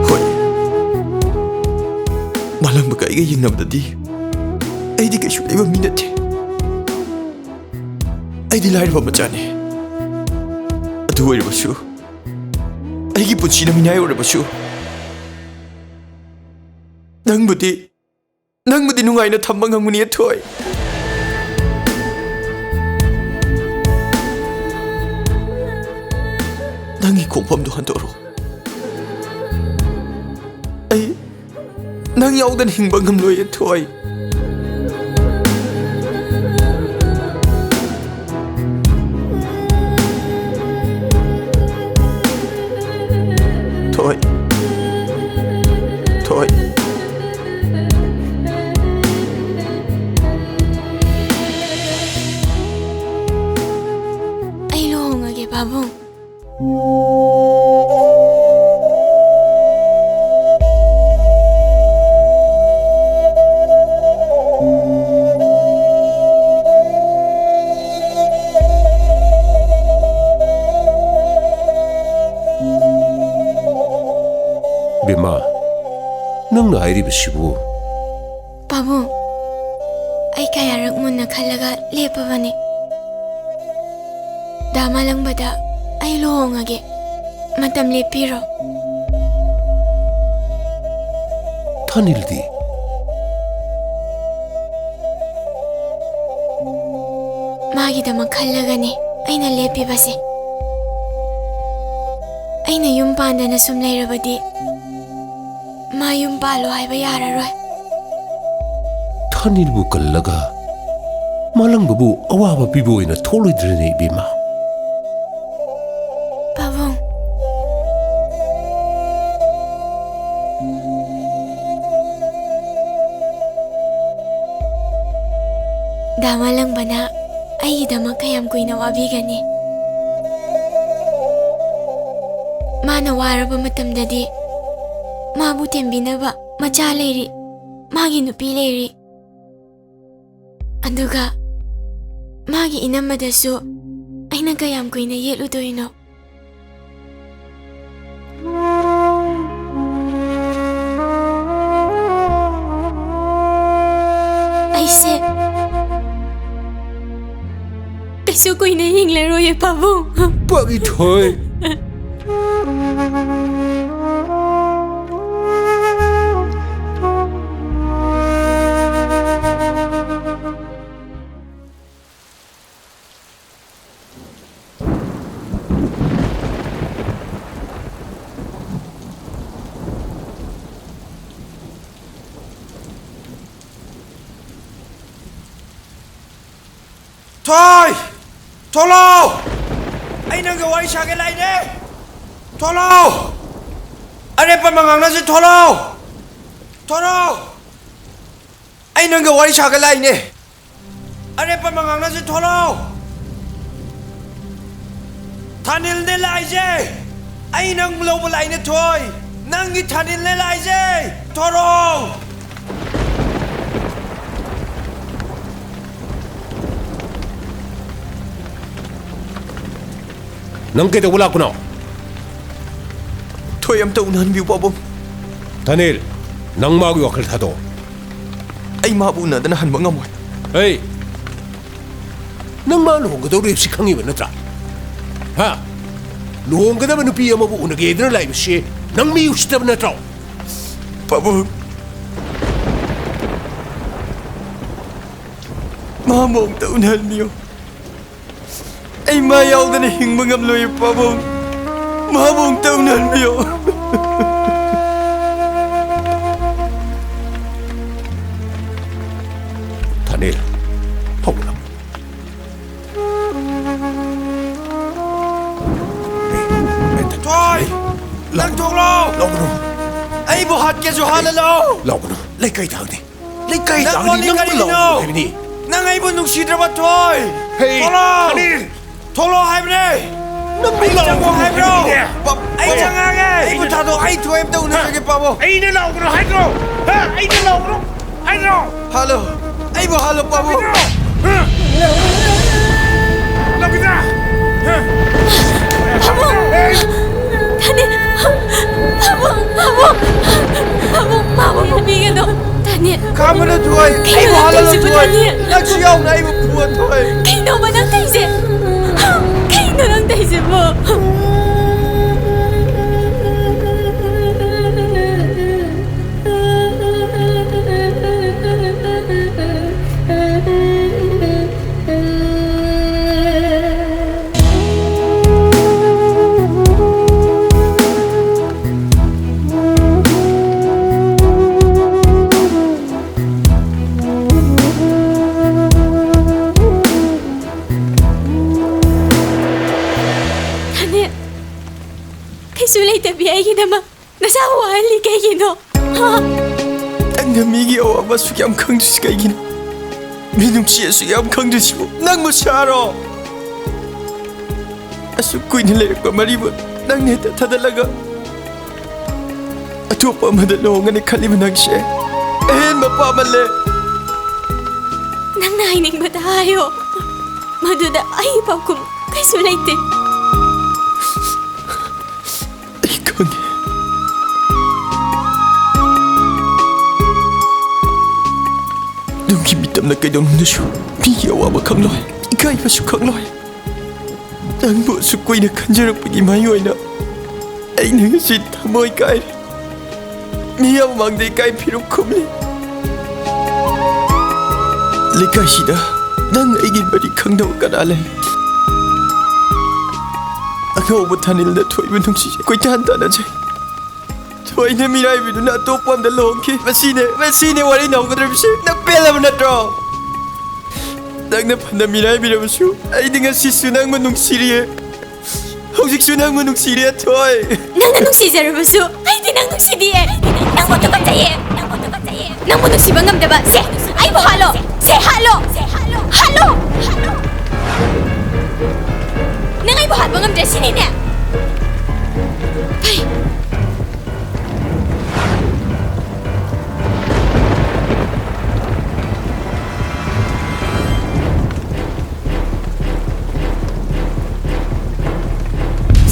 ꯍꯣꯏ, ꯃꯥꯂꯪꯕꯒ ꯑꯩꯒ ꯌꯦꯡꯅꯕꯗꯗꯤ ꯑꯩꯗꯤ ꯀꯩꯁꯨ ꯂꯩꯕ ꯃꯤ ꯅꯠꯇꯦ꯫ ꯑꯩꯗꯤ ꯂꯥꯏꯔꯕ ꯃꯆꯥꯅꯤ꯫ ꯑꯗꯨ ꯑꯣꯏꯔꯕꯁꯨ, ꯑꯩꯒꯤ ꯄꯨꯟꯁꯤꯅ ꯃꯤꯅꯥꯏ ꯑꯣꯏꯔꯕꯁꯨ, ꯅꯪꯕꯨꯗꯤ, ꯅꯪꯕꯨꯗꯤ ꯅꯨꯡꯉꯥꯏꯅ ꯊꯝꯕ ꯉꯝꯒꯅꯤ, ꯊꯣꯏ꯫ ꯅꯪꯒꯤ ꯈꯣꯡꯐꯝꯗꯨ ꯍꯟꯗꯣꯛꯔꯣ꯫ ꯑꯩ ꯅꯪ ꯌꯥꯎꯗꯅ ꯍꯤꯡꯕ ꯉꯝꯂꯣꯏꯌꯦ, ꯊꯣꯏ꯫ ꯊꯣꯏ꯫ ꯊꯣꯏ꯫ ꯑꯩ ꯂꯨꯍꯣꯡꯉꯒꯦ, ꯄꯥꯕꯨꯡ꯫ ꯕꯦꯝꯃ, ꯅꯪꯅ ꯍꯥꯏꯔꯤꯕꯁꯤꯕꯨ? ꯄꯥꯕꯨꯡ, ꯑꯩ ꯀꯌꯥꯔꯛ ꯃꯨꯟꯅ ꯈꯜꯂꯒ ꯂꯦꯞꯄꯕꯅꯤ꯫ ꯗꯥ ꯃꯥꯂꯪꯕꯗ ꯑꯩ ꯂꯨꯍꯣꯡꯉꯒꯦ꯫ ꯃꯇꯝ ꯂꯦꯞꯄꯤꯔꯣ꯫ ꯊꯥꯅꯤꯜꯗꯤ? ꯃꯥꯒꯤꯗꯃꯛ ꯈꯜꯂꯒꯅꯤ ꯑꯩꯅ ꯂꯦꯞꯄꯤꯕꯁꯦ꯫ ꯑꯩꯅ ꯌꯨꯝ ꯄꯥꯟꯗꯅ ꯁꯨꯝ ꯂꯩꯔꯕꯗꯤ ꯃꯥ ꯌꯨꯝ ꯄꯥꯜꯂꯣ ꯍꯥꯏꯕ ꯌꯥꯔꯔꯣꯏ꯫ ꯊꯥꯅꯤꯜꯕꯨ ꯀꯜꯂꯒ ꯃꯥꯂꯪꯕꯕꯨ ꯑꯋꯥꯕ ꯄꯤꯕ ꯑꯣꯏꯅ ꯊꯣꯛꯂꯣꯏꯗ꯭ꯔꯅꯦ, ꯏꯕꯦꯝꯃ? ꯄꯥꯕꯨꯡ꯫ ꯗꯥ ꯃꯥꯂꯪꯕꯅ ꯑꯩꯒꯤꯗꯃꯛ ꯀꯌꯥꯝ ꯀꯨꯏꯅ ꯋꯥꯕꯤꯒꯅꯤ? ꯃꯥꯅ ꯋꯥꯔꯕ ꯃꯇꯝꯗꯗꯤ ꯃꯥꯕꯨ ꯊꯦꯝꯕꯤꯅꯕ ꯃꯆꯥ ꯂꯩꯔꯤ, ꯃꯥꯒꯤ ꯅꯨꯄꯤ ꯂꯩꯔꯤ꯫ ꯑꯗꯨꯒ ꯃꯥꯒꯤ ꯏꯅꯝꯃꯗꯁꯨ ꯑꯩꯅ ꯀꯌꯥꯝ ꯀꯨꯏꯅ ꯌꯦꯠꯂꯨꯗꯣꯏꯅꯣ? ꯑꯩꯁꯦ ꯀꯩꯁꯨ ꯀꯨꯏꯅ ꯍꯤꯡꯂꯔꯣꯏꯌꯦ, ꯄꯥꯕꯨꯡ꯫ ꯄꯥꯛꯏꯊꯣꯏ꯫ ꯊꯣꯏ! ꯊꯣꯛꯂꯛꯑꯣ! ꯑꯩ ꯅꯪꯒ ꯋꯥꯔꯤ ꯁꯥꯒꯦ ꯂꯥꯛꯏꯅꯦ! ꯊꯣꯛꯂꯛꯑꯣ! ꯑꯔꯦꯞꯄ ꯑꯃ ꯉꯥꯡꯅꯁꯤ, ꯊꯣꯛꯂꯛꯑꯣ! ꯊꯣꯛꯂꯛꯑꯣ! ꯑꯩ ꯅꯪꯒ ꯋꯥꯔꯤ ꯁꯥꯒꯦ ꯂꯥꯛꯏꯅꯦ꯫ ꯑꯔꯦꯞꯄ ꯑꯃ ꯉꯥꯡꯅꯁꯤ, ꯊꯣꯛꯂꯛꯑꯣ! ꯊꯥꯅꯤꯜꯅꯦ ꯂꯥꯛꯏꯁꯦ! ꯑꯩ ꯅꯪ ꯂꯧꯕ ꯂꯥꯛꯏꯅꯦ, ꯊꯣꯏ! ꯅꯪꯒꯤ ꯊꯥꯅꯤꯜꯅꯦ ꯂꯥꯛꯏꯁꯦ! ꯊꯣꯔꯛꯑꯣ! ꯅꯪ ꯀꯩꯗꯧꯕ ꯂꯥꯛꯄꯅꯣ? ꯊꯣꯏ, ꯑꯝꯇ ꯎꯅꯍꯟꯕꯤꯌꯨ, ꯄꯥꯕꯨꯡ꯫ ꯊꯥꯅꯤꯜ, ꯅꯪ ꯃꯥꯒꯤ ꯋꯥꯈꯜ ꯊꯥꯗꯣꯛꯑꯣ꯫ ꯑꯩ ꯃꯥꯕꯨ ꯎꯅꯗꯅ ꯍꯟꯕ ꯉꯝꯃꯣꯏ꯫ ꯑꯩ ꯅꯪ ꯃꯥ ꯂꯨꯍꯣꯡꯒꯗꯧꯔꯤꯕꯁꯤ ꯈꯪꯉꯤꯕ ꯅꯠꯇ꯭ꯔꯥ? ꯍꯥ? ꯂꯨꯍꯣꯡꯒꯗꯕ ꯅꯨꯄꯤ ꯑꯃꯕꯨ ꯎꯅꯒꯦꯗꯅ ꯂꯥꯛꯏꯕꯁꯤ ꯅꯪ ꯃꯤ ꯎꯁꯤꯠꯇꯕ ꯅꯠꯇ꯭ꯔꯣ? ꯄꯥꯕꯨꯡ, ꯃꯥꯕꯨ ꯑꯃꯨꯛꯇ ꯎꯅꯍꯟꯕꯤꯌꯨ꯫ ꯑꯩ ꯃꯥ ꯌꯥꯎꯗꯅ ꯍꯤꯡꯕ ꯉꯝꯂꯣꯏ, ꯄꯥꯕꯨꯡ꯫ ꯃꯥꯕꯨ ꯑꯃꯨꯛꯇ ꯎꯅꯍꯟꯕꯤꯌꯨ꯫ ꯊꯥꯅꯤꯜ, ꯍꯧꯒꯠꯂꯣ꯫ ꯊꯣꯏ! ꯅꯪ ꯊꯣꯛꯂꯣ! ꯂꯥꯎꯒꯅꯨ꯫ ꯑꯩꯕꯨ ꯍꯥꯠꯀꯦꯁꯨ ꯍꯥꯠꯂ ꯂꯥꯎ! ꯂꯥꯎꯒꯅꯨ꯫ ꯂꯩꯀꯥꯏ ꯊꯥꯡꯅꯤ꯫ ꯂꯩꯀꯥꯏ ꯅꯪ ꯊꯥꯡꯅꯤ꯫ ꯂꯣꯟꯅꯤ ꯅꯪ ꯀꯔꯤꯒꯤꯅꯣ? ꯂꯥꯎꯒꯅꯨ ꯍꯥꯏꯕꯅꯤ꯫ ꯅꯪ ꯑꯩꯕꯨ ꯅꯨꯡꯁꯤꯗ꯭ꯔꯕ, ꯊꯣꯏ? ꯍꯦ, ꯊꯣꯛꯂꯣ! ꯊꯥꯅꯤꯜ! ꯊꯣꯛꯂꯣ ꯍꯥꯏꯕꯅꯦ! ꯅꯪ ꯑꯩ ꯂꯥꯎꯒꯅꯨ ꯆꯪꯉꯣ ꯍꯥꯏꯕ꯭ꯔꯣ? ꯍꯥꯏꯕꯅꯤꯅꯦ꯫ ꯑꯩ ꯍꯣꯏ꯫ ꯆꯪꯉꯛꯑꯒꯦ! ꯑꯩꯕꯨ ꯊꯥꯗꯣꯛ, ꯑꯩ ꯊꯣꯏ ꯑꯝꯇ ꯎꯅꯖꯒꯦ, ꯄꯥꯕꯨꯡ꯫ ꯑꯩꯅ ꯂꯥꯎꯒꯅꯨ ꯍꯥꯏꯗ꯭ꯔꯣ? ꯍꯥ? ꯑꯩꯅ ꯂꯥꯎꯒꯅꯨ ꯍꯥꯏꯗ꯭ꯔꯣ? ꯍꯥꯠꯂꯣ! ꯑꯩꯕꯨ ꯍꯥꯠꯂꯣ, ꯄꯥꯕꯨꯡ! ꯂꯧꯒꯤꯗ꯭ꯔꯥ? ꯊꯥꯅꯤꯜ! ꯄꯥꯕꯨꯡ! ꯄꯥꯕꯨꯡ! ꯄꯥꯕꯨꯡ! ꯃꯥꯕꯨ ꯐꯨꯕꯤꯒꯅꯨ! ꯊꯥꯅꯤꯜ! ꯈꯥꯝꯃꯨꯅꯨ, ꯊꯣꯏ! ꯀꯩꯅꯣ ꯑꯩꯕꯨ ꯅꯪ ꯍꯥꯠꯍꯜꯂꯣ, ꯇꯧꯔꯤꯁꯤꯕꯨ, ꯊꯣꯏ! ꯊꯥꯅꯤꯜ? ꯅꯪꯁꯨ ꯌꯥꯎꯅ ꯑꯩꯕꯨ ꯐꯨꯍꯟ, ꯊꯣꯏ! ꯀꯩꯅꯣꯕ ꯅꯪ ꯇꯧꯔꯤꯁꯦ? ꯀꯩꯅꯣ ꯅꯪ ꯇꯧꯔꯤꯁꯤꯕꯨ? ꯊꯥꯅꯤꯜ, ꯀꯩꯁꯨ ꯂꯩꯇꯕꯤ ꯑꯩꯒꯤꯗꯃꯛ꯫ ꯅꯁꯥꯕꯨ ꯋꯥꯍꯜꯂꯤ ꯀꯩꯒꯤꯅꯣ? ꯍꯥ? ꯅꯪꯅ ꯃꯤꯒꯤ ꯑꯋꯥꯕ ꯑꯁꯨꯛ ꯌꯥꯝ ꯈꯪꯗ꯭ꯔꯤꯁꯤ ꯀꯩꯒꯤꯅꯣ? ꯃꯤ ꯅꯨꯡꯁꯤ ꯑꯁꯨꯛ ꯌꯥꯝ ꯈꯪꯗ꯭ꯔꯤꯁꯤꯕꯨ ꯅꯪ ꯃꯁꯥꯔꯣ? ꯑꯁꯨꯛ ꯀꯨꯏꯅ ꯂꯩꯔꯛꯄ ꯃꯔꯤꯕꯨ ꯅꯪꯅ ꯍꯦꯛꯇ ꯊꯥꯗꯠꯂꯒ ꯑꯇꯣꯞꯄ ꯑꯃꯗ ꯂꯨꯍꯣꯡꯒꯅꯤ ꯈꯜꯂꯤꯕ ꯅꯪꯁꯦ ꯑꯍꯦꯟꯕ ꯄꯥꯝꯃꯜꯂꯦ꯫ ꯅꯪꯅ ꯍꯥꯏꯅꯤꯡꯕꯗ ꯍꯥꯏꯌꯣ꯫ ꯃꯗꯨꯗ ꯑꯩ ꯄꯥꯎꯈꯨꯝ ꯀꯩꯁꯨ ꯂꯩꯇꯦ꯫ ꯑꯩ ꯈꯪꯉꯦ꯫ ꯅꯪꯒꯤ ꯃꯤꯇꯝꯅ ꯀꯩꯗꯧꯅꯨꯡꯗꯁꯨ ꯃꯤꯒꯤ ꯑꯋꯥꯕ ꯈꯪꯂꯣꯏ, ꯏꯀꯥꯏꯕꯁꯨ ꯈꯪꯂꯣꯏ꯫ ꯅꯪꯕꯨ ꯑꯁꯨꯛ ꯀꯨꯏꯅ ꯈꯟꯖꯔꯛꯄꯒꯤ ꯃꯍꯩ ꯑꯣꯏꯅ ꯑꯩꯅ ꯉꯁꯤ ꯊꯃꯣꯏ ꯀꯥꯏꯔꯦ꯫ ꯃꯤꯌꯥꯝ ꯃꯥꯡꯗ ꯏꯀꯥꯏ ꯐꯤꯔꯨꯛ ꯈꯨꯝꯂꯤ꯫ ꯂꯩꯀꯥꯏꯁꯤꯗ ꯅꯪ ꯑꯩꯒꯤ ꯃꯔꯤ ꯈꯪꯗꯕ ꯀꯅꯥ ꯂꯩ? ꯑꯉꯧꯕ ꯊꯥꯅꯤꯜꯗ ꯊꯣꯏꯕ ꯅꯨꯡꯁꯤꯁꯦ ꯀꯣꯏꯇꯥꯟ ꯇꯥꯟꯅꯖꯩ꯫ ꯊꯣꯏꯅ ꯃꯤꯔꯥꯏꯕꯤꯗꯨꯅ ꯑꯇꯣꯞꯄ ꯑꯝꯗ ꯂꯨꯍꯣꯡꯈꯤ꯫ ꯃꯁꯤꯅꯦ, ꯃꯁꯤꯅꯦ ꯋꯥꯔꯤ ꯅꯧꯒꯗꯧꯔꯤꯕꯁꯤ꯫ ꯅꯪ ꯄꯦꯜꯂꯕ ꯅꯠꯇ꯭ꯔꯣ? ꯅꯪꯅ ꯐꯅ ꯃꯤꯔꯥꯏꯕꯤꯔꯕꯁꯨ ꯑꯩꯗꯤ ꯉꯁꯤꯁꯨ ꯅꯪꯕꯨ ꯅꯨꯡꯁꯤꯔꯤꯌꯦ꯫ ꯍꯧꯖꯤꯛꯁꯨ ꯅꯪꯕꯨ ꯅꯨꯡꯁꯤꯔꯤꯌꯦ, ꯊꯣꯏ꯫ ꯅꯪꯅ ꯅꯨꯡꯁꯤꯖꯔꯕꯁꯨ ꯑꯩꯗꯤ ꯅꯪ ꯅꯨꯡꯁꯤꯗꯤꯌꯦ꯫ ꯅꯪꯕꯨ ꯇꯨꯀꯠꯆꯩꯌꯦ꯫ ꯅꯪꯕꯨ ꯇꯨꯀꯠꯆꯩꯌꯦ꯫ ꯅꯪꯕꯨ ꯅꯨꯡꯁꯤꯕ ꯉꯝꯗꯕ꯫ ꯁꯦ, ꯑꯩꯕꯨ ꯍꯥꯠꯂꯣ꯫ ꯁꯦ, ꯍꯥꯠꯂꯣ꯫ ꯁꯦ, ꯍꯥꯠꯂꯣ꯫ ꯍꯥꯠꯂꯣ꯫ ꯍꯥꯠꯂꯣ꯫ ꯅꯪ ꯑꯩꯕꯨ ꯍꯥꯠꯄ ꯉꯝꯗ꯭ꯔꯦ ꯁꯤꯅꯤꯅꯦ? ꯐꯩ꯫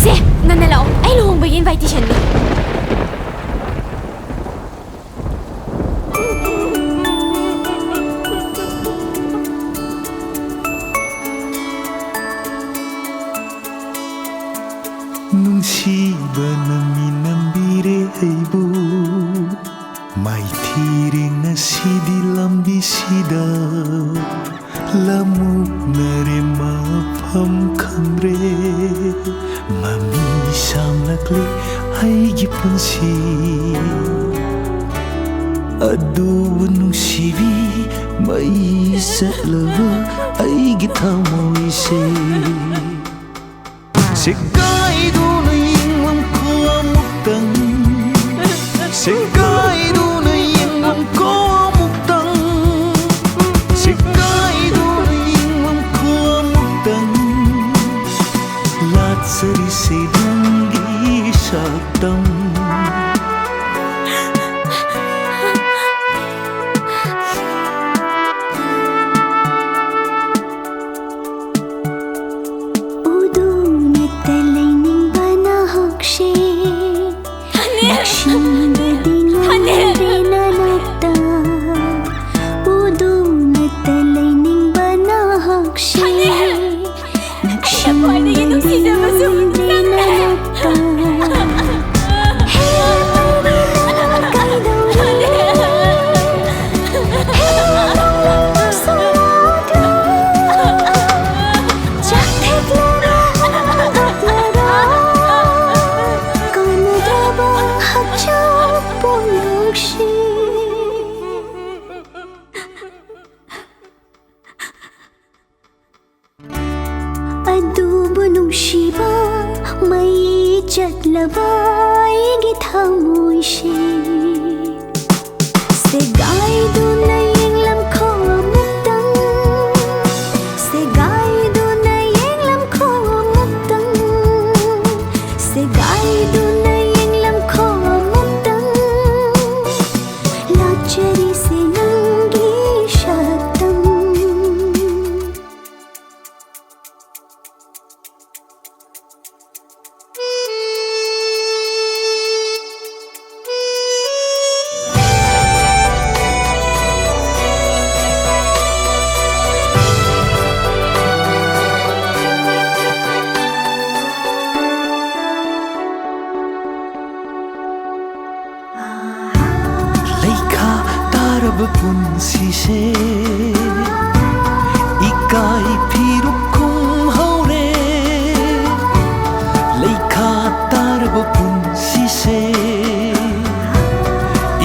ꯁꯦ, ꯉꯟꯅ ꯂꯥꯛꯑꯣ꯫ ꯑꯩ ꯂꯨꯍꯣꯡꯕꯒꯤ invitation ꯅꯤ꯫ ꯅꯨꯡꯁꯤꯕꯅ ꯃꯤꯅꯝꯕꯤꯔꯦ ꯑꯩꯕꯨ꯫ ꯃꯥꯏꯊꯤꯔꯦ ꯉꯁꯤꯗꯤ ꯂꯝꯕꯤꯁꯤꯗ꯫ ꯂꯝꯃꯨꯛꯅꯔꯦ ꯃꯐꯝ ꯈꯪꯗ꯭ꯔꯦ꯫ ꯃꯃꯤ ꯁꯥꯡꯂꯛꯂꯦ ꯑꯩꯒꯤ ꯄꯨꯟꯁꯤ꯫ ꯑꯗꯨꯕꯨ ꯅꯨꯡꯁꯤꯕꯤ, ꯃꯩ ꯆꯠꯂꯕ ꯑꯩꯒꯤ ꯊꯃꯣꯏꯁꯦ꯫ ꯁꯦꯒꯥꯏꯗꯨꯅ ꯌꯦꯡꯂꯝꯈꯣ ꯑꯃꯨꯛꯇꯪ꯫ ꯑꯩꯒꯤ ꯊꯃꯣꯏꯁꯦ ꯁꯦꯒꯥꯏꯗꯨꯅ ꯌꯦꯡꯂꯝꯈꯣ ꯑꯃꯨꯛꯇꯪ, ꯁꯦꯒꯥꯏꯗꯨꯅ ꯌꯦꯡꯂꯝꯈꯣ ꯑꯃꯨꯛꯇꯪ, ꯁꯦꯒꯥꯏꯗꯨꯅ ꯌꯦꯡꯂꯝꯈꯣ ꯑꯃꯨꯛꯇꯪ, ꯂꯥꯠꯆꯔꯤꯁꯦ ꯅꯪꯒꯤ ꯁꯛꯇꯝ꯫ ꯂꯩꯈꯥ ꯇꯥꯔꯕ ꯄꯨꯟꯁꯤꯁꯦ ꯏꯀꯥꯏ ꯐꯤꯔꯨꯛ ꯈꯨꯝꯍꯧꯔꯦ꯫ ꯂꯩꯈꯥ ꯇꯥꯔꯕ ꯄꯨꯟꯁꯤꯁꯦ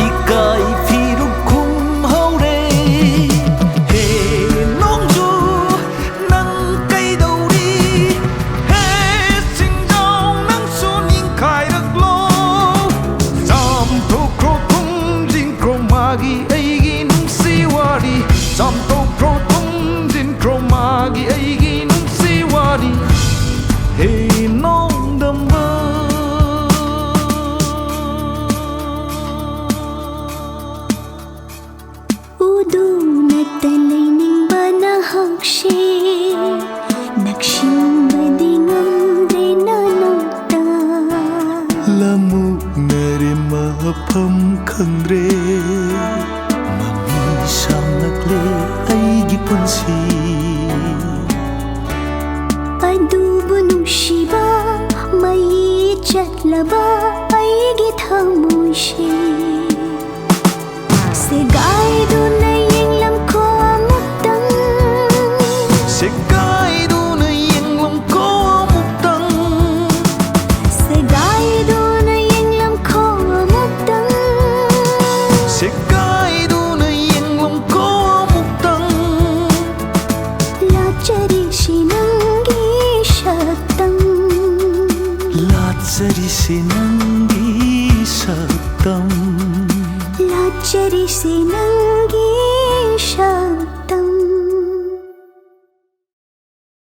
ꯏꯀꯥꯏ ꯐꯤꯔꯨꯛ ꯈꯨꯝꯍꯧꯔꯦ꯫ ꯍꯦ ꯅꯣꯡꯖꯨ, ꯅꯪ ꯀꯩꯗꯧꯔꯤ? ꯍꯦ ꯆꯤꯡꯖꯥꯎ, ꯅꯪꯁꯨ ꯅꯤꯡꯈꯥꯏꯔꯛꯂꯣ꯫ ꯆꯥꯝꯊꯣꯛꯈ꯭ꯔꯣ, ꯊꯨꯝꯖꯤꯟꯈ꯭ꯔꯣ ꯃꯥꯒꯤ ꯑꯩꯒꯤ ꯅꯨꯡꯁꯤ ꯋꯥꯔꯤ꯫ ꯆꯥꯝꯊꯣꯛꯈ꯭ꯔꯣ, ꯊꯨꯝꯖꯤꯟꯈ꯭ꯔꯣ ꯃꯥꯒꯤ ꯑꯩꯒꯤ ꯅꯨꯡꯁꯤ ꯋꯥꯔꯤ꯫ ꯍꯦ ꯅꯣꯡꯗꯝꯕ꯫ ꯎꯗꯨꯅꯇ ꯂꯩꯅꯤꯡꯕ ꯅꯍꯥꯛꯁꯦ ꯅꯛꯁꯤꯟꯕꯗꯤ ꯉꯝꯗ꯭ꯔꯦ ꯅꯅꯥꯛꯇ꯫ ꯂꯃꯨꯛꯅꯔꯦ ꯃꯐꯝ ꯈꯪꯗ꯭ꯔꯦ, ꯃꯃꯤ ꯁꯥꯝꯂꯛꯂꯦ ꯑꯩꯒꯤ ꯄꯨꯟꯁꯤ꯫ ꯑꯗꯨꯕꯨ ꯅꯨꯡꯁꯤꯕ ꯃꯩ ꯆꯠꯂꯕ ꯑꯩꯒꯤ ꯊꯃꯣꯏꯁꯦ ꯁꯦꯒꯥꯏꯗꯨꯅ ꯌꯦꯡꯂꯝꯈꯣ ꯑꯃꯨꯛꯇꯪ꯫ ꯁꯦꯒꯥꯏꯗꯨꯅ ꯌꯦꯡꯂꯝꯈꯣ ꯑꯃꯨꯛꯇꯪ꯫ ꯁꯦꯒꯥꯏꯗꯨꯅ ꯌꯦꯡꯂꯝꯈꯣ ꯑꯃꯨꯛꯇꯪ꯫ ꯁꯦꯒꯥꯏꯗꯨꯅ ꯌꯦꯡꯂꯝꯈꯣ ꯑꯃꯨꯛꯇꯪ꯫ ꯂꯥꯠꯆꯔꯤꯁꯤ ꯅꯪꯒꯤ ꯁꯛꯇꯝ꯫ ꯂꯥꯠꯆꯔꯤꯁꯤ ꯅꯪꯒꯤ ꯁꯛꯇꯝ꯫ ꯂꯥꯠꯆꯔꯤꯁꯦ ꯅꯪꯒꯤ ꯁꯛꯇꯝ꯫